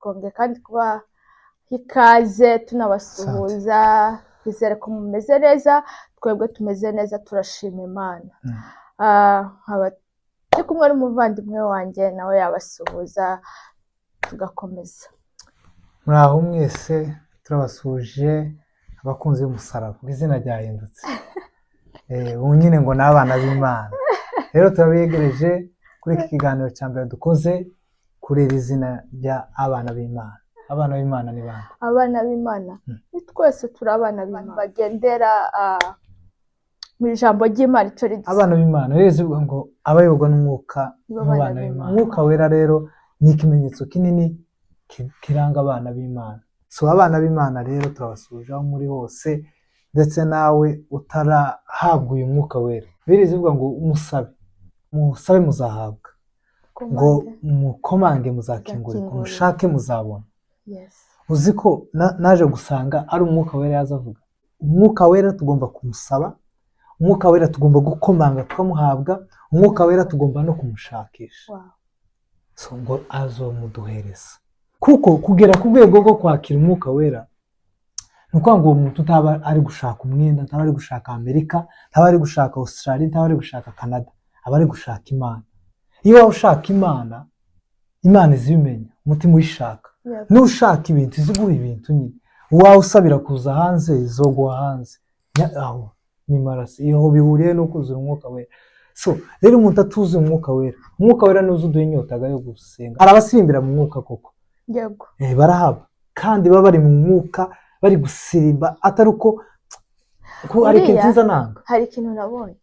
Twongeye kandi kubaha ikaze, tunabasuhuza, twizere ko mumeze neza. Twebwe tumeze neza, turashima Imana. Nkaba ndi kumwe n'umuvandimwe wanjye, nawe yabasuhuza tugakomeza. Muraho mwese, turabasuhuje abakunzi b'umusaraba, ubwo izina ryahindutse. Ubu nyine ngo ni abana b'Imana. Rero turabegereje kuri iki kiganiro cya mbere dukoze kuri iri zina rya abana b'Imana. Abana b'Imana ni bande? Abana b'Imana ni twese, turi abana b'Imana bagendera mu ijambo ry'Imana icyo ridusaba. Abana b'Imana rero zivuga ngo abayoborwa n'umwuka nibo ni bana abana b'Imana. b'Imana. Umwuka wera rero ni ikimenyetso kinini kiranga abana b'Imana. So abana b'Imana rero turabasuhuje aho muri hose, ndetse nawe utarahabwa uyu mwuka wera. Bibiliya ivuga ngo musabe, musabe muzahabwa, ngo Komange. mukomange muzakingurirwa, Muzakingurirwa. mushake muzabona. Yes. Uzi ko naje gusanga ari umwuka wera yaza avuga. Umwuka wera tugomba kumusaba, umwuka wera tugomba gukomanga tukamuhabwa, umwuka wera tugomba no kumushakisha. So ngo azomuduhereza. Kuko kugera ku rwego rwo kwakira umwuka wera ni ukuvuga ngo uwo muntu utaba ari gushaka umwenda, ntaba ari gushaka Amerika, ntaba ari gushaka Australia, ntaba ari gushaka Canada, aba ari gushaka Imana. Iyo waba ushaka Imana, Imana izibimenya, umutima uyishaka. Nushaka ibintu iziguha ibintu nyine. Uwawe usabira kuza hanze izoguha hanze. Aho ni marasi, iyo bihuriye no kuzura umwuka wera. So rero umuntu atuzuye umwuka wera, umwuka wera niwo uduha inyota yo gusenga. Hari abasirimbira mu mwuka koko. Barahaba kandi baba bari mu mwuka, bari gusirimba, atari uko ko ari ikintu Buriya nziza nanga. hari ikintu nabonye.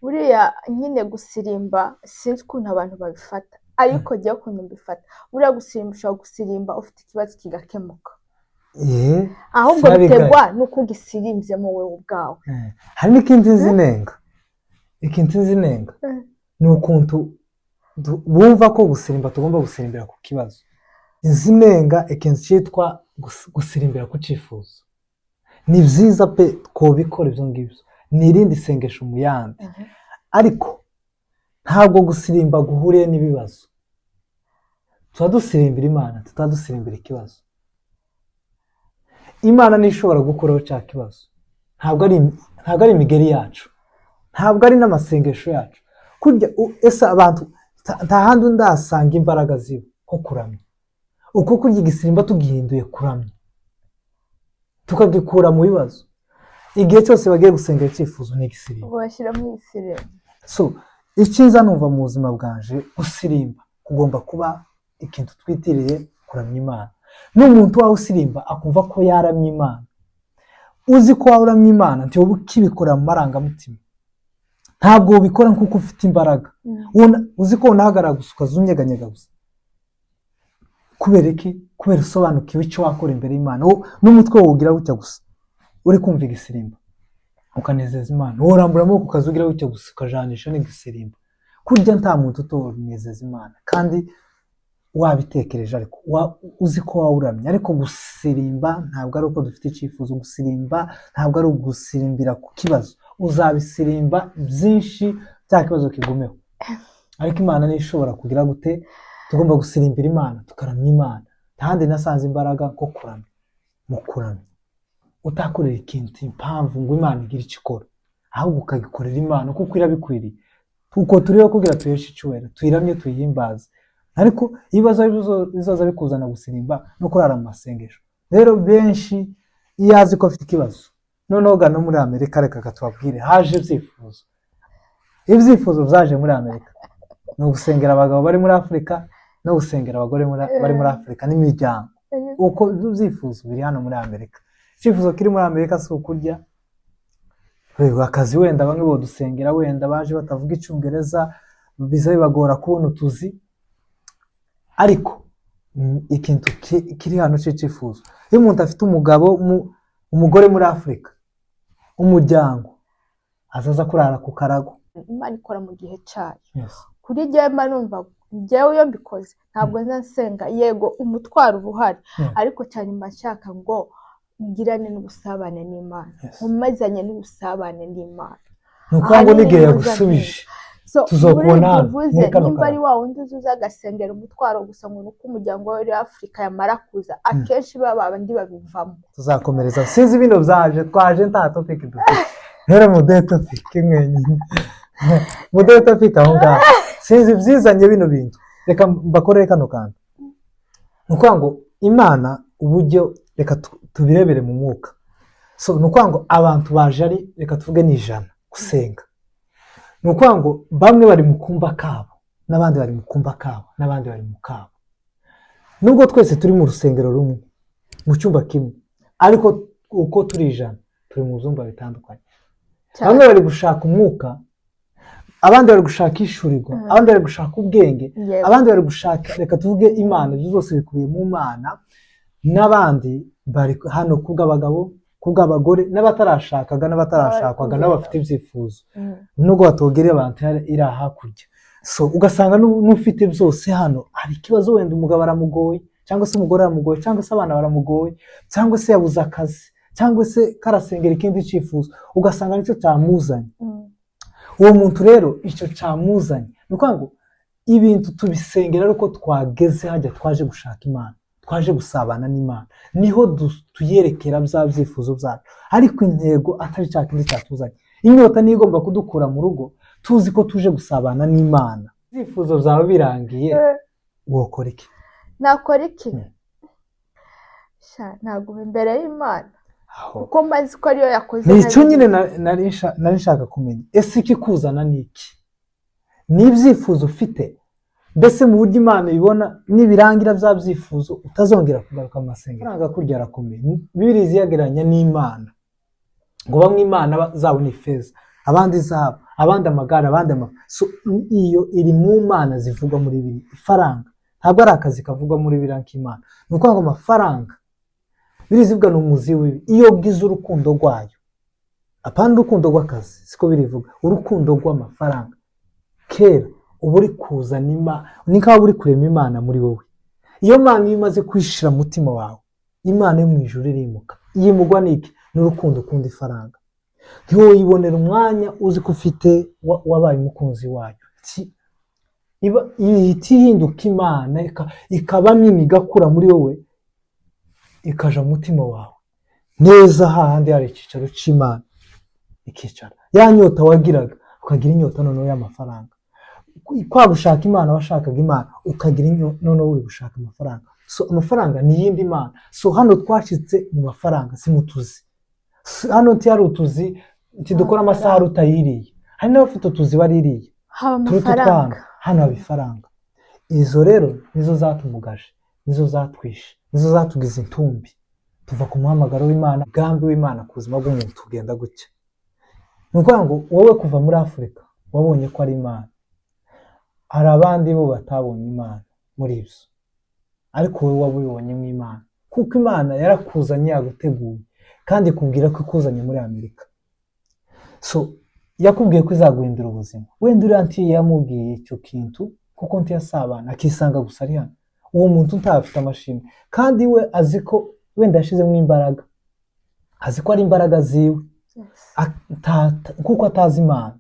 Buriya nyine gusirimba, sinzi ukuntu abantu babifata, ariko jyewe ukuntu mbifata, buriya gusirimba, ushobora gusirimba ufite ikibazo kigakemuka. Ahubwo Sinabigaye. biterwa n'uko ugisirimbye wowe ubwawe. Hari n'ikindi nzi nenga, ikintu nzi nenga ni ukuntu bumva ko gusirimba tugomba gusirimbira ku kibazo. Nzi nenga ikintu cyitwa gusirimbira ku cyifuzo. Ni byiza pe, twobikora ibyo ngibyo, ni irindi sengesho mu yandi, ariko ntabwo gusirimba guhuriye n'ibibazo. Tuba dusirimbira Imana, tutaba dusirimbira ikibazo. Imana niyo ishobora gukuraho cya kibazo, ntabwo ari imigeri yacu, ntabwo ari n'amasengesho yacu. Kurya ese abantu nta handi ndasanga imbaraga ziba nko kuramya. Uko kurya igisimba tugihinduye kuramya, tukagikura mu bibazo. Igihe cyose bagiye gusengera icyifuzo ni igisirimba. Ubwo bashyiramo igisirimba. So icyiza numva mu buzima bwanje, gusirimba kugomba kuba ikintu twitiriye kuramya Imana. N'umuntu wawe usirimba akumva ko yaramye Imana. Uzi ko waba uramye Imana, ntiwoba ukibikora mu marangamutima, ntabwo ubikora nk'uko ufite imbaraga. Uzi ko unahagarara gusa ukaza unyeganyega gusa. Kubera iki? Kubera usobanukiwe icyo wakora imbere y'Imana. N'umutwe wawe ugira gutya gusa uri kumva igisirimba, ukanezeza Imana. Wowe urambura amaboko ukaza ugira gutya gusa, ukajanisha n'igisirimba. Kurya nta muntu utonezeza Imana kandi wabitekereje, ariko uzi ko wawuramye. Ariko gusirimba ntabwo ari uko dufite icyifuzo. Gusirimba ntabwo ari ugusirimbira ku kibazo. Uzabisirimba byinshi, cya kibazo kigumeho, ariko Imana niyo ishobora kugira gute. Tugomba gusirimbira Imana, tukaramya Imana. Ntahandi nasanze imbaraga nko kuramya, mu kuramya utakorera ikintu impamvu ngo Imana igire icyo ikora, ahubwo ukagikorera Imana kuko irabikwiriye. Uko turiho kugira tuheshe icyubahiro, tuyiramye, tuyihimbaze. Ariko ibibazo bizoza bikuzana gusirimba no kurara mu masengesho. Rero benshi iyo azi ko afite ikibazo, noneho ga no muri Amerika, reka tubabwire, haje ibyifuzo. Ibyifuzo byaje muri Amerika ni ugusengera abagabo bari muri Afurika no gusengera abagore bari muri Afurika n'imiryango. Uko ibyo byifuzo biri hano muri Amerika. Icyifuzo kiri muri Amerika si ukurya akazi, wenda bamwe bodusengera, wenda baje batavuga icyongereza, biza bibagora kubona utuzi. Ariko ikintu kiri hano cy'icyifuzo, iyo umuntu afite umugabo, umugore muri Afurika, umuryango, azaza kurara ku karago. Imana ikora mu gihe cyayo. Kuri jyewe mba numva, njyewe iyo mbikoze ntabwo nza nsenga, yego umutwaro uba uhari, ariko cyane mba nshaka ngo ngirane n'ubusabane n'Imana, nkomezanye n'ubusabane n'Imana. Ni ukuvuga ngo Ahanini n'igihe niho yagusubije. nza. So muri Tuzokubona ibyo hano uvuze, muri kano nimba ari kantu. wa wundi uza agasengera umutwaro gusa ngo ni uko umuryango we uri Afurika, yamara kuza akenshi baba bandi babivamo. Tuzakomereza. Sinzi bino byaje, twaje nta topic dufite rero. Muduhe topic mwenyine, muduhe topic aho ngaho. Sinzi byizanye bino bintu. Reka mbakorere kano kantu. Ni ukuvuga ngo Imana uburyo, reka tubirebere mu mwuka. So ni ukuvuga ngo abantu baje ari, reka tuvuge ni 100 gusenga. Ni ukuvuga ngo bamwe bari mu kumba kabo, n'abandi bari mu kumba kabo, n'abandi bari mu kabo, nubwo twese turi mu rusengero rumwe, mu cyumba kimwe, ariko uko turi 100 turi mu byumba bitandukanye. Bamwe bari gushaka umwuka, abandi bari gushaka ishurirwa, abandi bari gushaka ubwenge, abandi bari gushaka, reka tuvuge, Imana. Ibyo byose bikubiye mu Mana. N'abandi bari hano kubw'abagabo, kubw'abagore, n'abatarashakaga n'abatarashakwaga, n'abafite ibyifuzo, nubwo batogereye abantu iri hakurya. So ugasanga n'ufite byose hano hari ikibazo, wenda umugabo aramugoye, cyangwa se umugore aramugoye, cyangwa se abana baramugoye, cyangwa se yabuze akazi, cyangwa se karasengera ikindi cyifuzo, ugasanga nicyo cyamuzanye. Uwo muntu rero icyo cyamuzanye, ni ukuvuga ngo ibintu tubisengera ari uko twageze hajya, twaje gushaka Imana, twaje gusabana n'Imana, niho tuyerekera bya byifuzo byacu, ariko intego atari cya kindi cyatuzanye. Inyota niyo igomba kudukura mu rugo tuzi ko tuje gusabana n'Imana. Ibyifuzo byawe birangiye, wokora iki? Nakora iki? Sha, naguma imbere y'Imana, Aho. kuko mbazi ko ariyo yakoze. Ni icyo ntabizi. Nyine nari nshaka kumenya, ese ikikuzana ni iki? Ni ibyifuzo ufite? Mbese mu buryo Imana ibibona, nibirangira bya byifuzo utazongera kugaruka mu masengero? Amafaranga kurya arakomeye. Bibiliya iyagereranya n'Imana, ngo bamwe Imana zabo ni ifeza, abandi izahabu, abandi amagare, abandi amafu. So iyo iri mu mana zivugwa muri Bibiliya. Ifaranga ntabwo ari akazi kavugwa muri Bibiliya nk'Imana. Ni ukuvuga ngo amafaranga Bibiliya ivuga ni umuzi w'ibi. Iyo bwize urukundo rwayo, apana urukundo rw'akazi, siko birivuga, urukundo rw'amafaranga kera uba uri kuzana Imana, ni nk'aho uri kurema Imana muri wowe. Iyo Mana iyo imaze kwishira mu mutima wawe, Imana yo mu ijuru irimuka. Yimugwa n'iki? N'urukundo ukunda ifaranga. Ntiwoyibonera umwanya uzi ko ufite wabaye umukunzi wayo. Ihita ihinduka Imana, ikaba nini, igakura muri wowe, ikaja mu mutima wawe neza, hahandi hari icyicaro cy'Imana, ikicara. Ya nyota wagiraga, ukagira inyota noneho y'amafaranga. Kwa gushaka Imana washakaga Imana, ukagira noneho uri gushaka amafaranga. So amafaranga ni iyindi mana. So hano twashitse mu mafaranga, si mu tuzi. Hano ntihari utuzi, ntidukora amasaha rutayiriye. Hari n'abafite utuzi baririye Haba turuta amafaranga. utwana. Hano haba ifaranga. Izo rero nizo zatumugaje, nizo zatwishe, nizo zatugize intumbi, tuva ku muhamagaro w'Imana, umugambi w'Imana ku buzima bw'umuntu tugenda gutya. Ni ukuvuga ngo wowe kuva muri Afurika wabonye ko ari Imana. Hari abandi bo batabonye Imana muri ibyo, ariko wowe wabibonyemo Imana, kuko Imana yarakuzanye, yaguteguye, kandi ikubwira ko ikuzanye muri Amerika. So yakubwiye ko izaguhindura ubuzima. Wenda uriya ntiyamubwiye icyo kintu, kuko ntiyasabana, akisanga gusa ari hano. Uwo muntu ntafite amashimwe, kandi we azi ko wenda yashizemo imbaraga, azi ko ari imbaraga ziwe, kuko atazi Imana.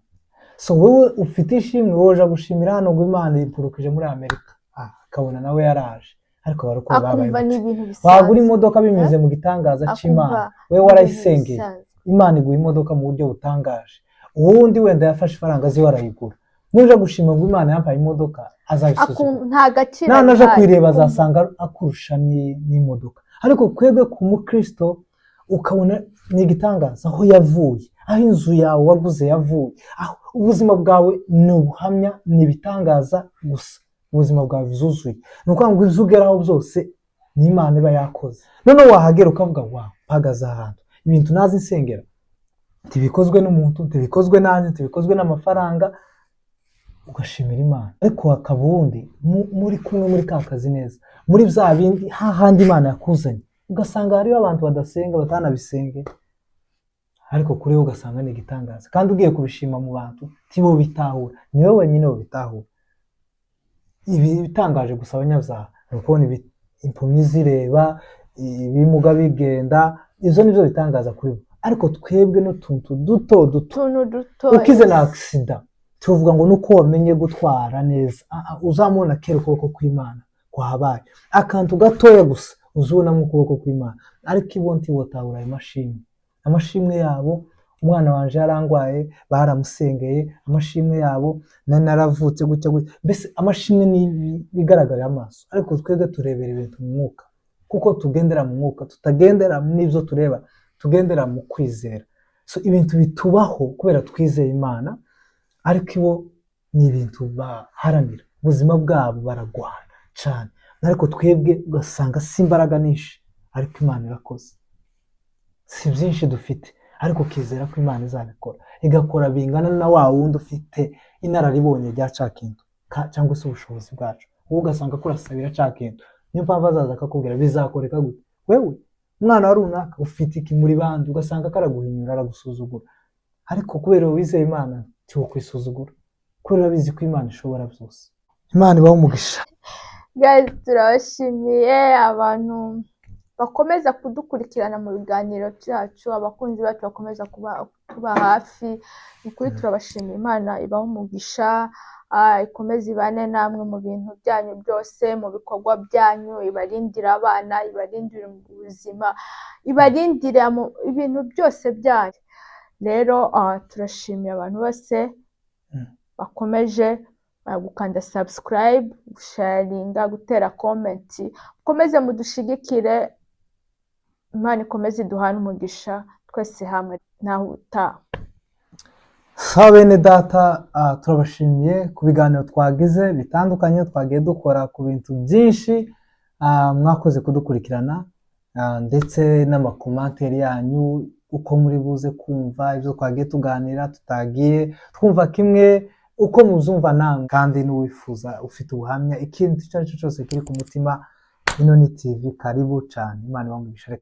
So wowe ufite ishimwe, wowe uje gushimira hano ngo Imana yipurukije muri Amerika, akabona nawe yaraje, ariko barokore babaye Akumva ni gute? ibintu bisanzwe. Wagura imodoka binyuze mu gitangaza Akumva cy'Imana, wowe ni ibintu warayisengeye, bisanzwe. Imana iguha imodoka mu buryo butangaje. Uwundi wenda yafashe ifaranga ziwe arayigura. Nuja gushima ngo Imana yampaye imodoka, azabisuzugura. Akumva nta gaciro Nanaja abihaye. kuyireba azasanga akurusha n'imodoka. Ariko kwebwe ku mukristo ukabona ni igitangaza aho yavuye, aho inzu yawe waguze yavuye, aho ubuzima bwawe ni ubuhamya, ni ibitangaza gusa. Ubuzima bwawe bwuzuye, ni ukuvuga ngo ibyo ugeraho byose ni Imana iba yakoze. Noneho wahagera ukavuga: "Wa mpagaze ahantu, ibintu nazi nsengera ntibikozwe n'umuntu, ntibikozwe nanjye, ntibikozwe n'amafaranga." Ugashimira Imana. Ariko hakaba uwundi muri kumwe muri ka kazi neza, muri bya bindi hahandi Imana yakuzanye, ugasanga hariho abantu badasenga, batanabisenge, ariko kuri we ugasanga ni igitangaza. Kandi ugiye kubishima mu bantu ntibo bitahura, ni wowe wenyine bitahura. Ibi bitangaje gusa abanyabyaha ni ukubona impumyi zireba, ibimuga bigenda. Izo nibyo bitangaza kuri bo. Ariko twebwe n'utuntu duto duto, Utuntu duto. Ukize na accident. Tuvuga ngo nuko wamenye gutwara neza. Uzamubona kera ukuboko kw'Imana kwahabaye, akantu gatoya gusa uzubonamo ukuboko kw'Imana. Ariko ibo ntibotahura ayo mashimwe, amashimwe yabo. Umwana wanje yarangwaye, baramusengeye, amashimwe yabo. Nari naravutse gutya gutya, mbese amashimwe ni ibigaragarira amaso, ariko twebwe turebera ibintu mu mwuka, kuko tugendera mu mwuka, tutagendera n'ibyo tureba, tugendera mu kwizera. So ibintu bitubaho kubera twizeye Imana, ariko ibo ni ibintu baharanira ubuzima bwabo, baragwana cyane, ariko twebwe ugasanga si imbaraga nyinshi, ariko Imana irakoze. Si byinshi dufite, ariko ukizera ko Imana izabikora, igakora bingana na wa wundi ufite inararibonye rya ca kintu cyangwa se ubushobozi bwacu. Wowe ugasanga ko urasabira ca kintu, niyo mpamvu azaza akakubwira bizakoreka gute, wewe umwana wa runaka ufite iki muri bandi, ugasanga karaguhinyura, aragusuzugura. Ariko kubera wizeye Imana ntiwokwisuzugura, kubera urabizi ko Imana ishobora byose. Imana ibahe umugisha. Guys, turabashimiye abantu bakomeza kudukurikirana mu biganiro byacu, abakunzi bacu bakomeza kuba hafi. Ni ukuri turabashimiye, Imana ibahe umugisha, ikomeze ibane namwe mu bintu byanyu byose, mu bikorwa byanyu, ibarindire abana, ibarindire ubuzima, ibarindire ibintu byose byanyu. Rero turashimiye abantu bose bakomeje gukanda subscribe, gusharinga, gutera comment. Mukomeze mudushigikire, Imana ikomeze iduhane umugisha twese hamwe. Naho utaha. Sawa bene data, turabashimiye ku biganiro twagize bitandukanye, twagiye dukora ku bintu byinshi. Mwakoze kudukurikirana, ndetse n'amakomanteri yanyu, uko muri buze kumva ibyo twagiye tuganira, tutagiye twumva kimwe, uko muzumva namwe. Kandi n'uwifuza ufite ubuhamya, ikintu icyo ari cyo cyose kiri ku mutima, ino ni TV, karibu cyane. Imana ibahe umugisha.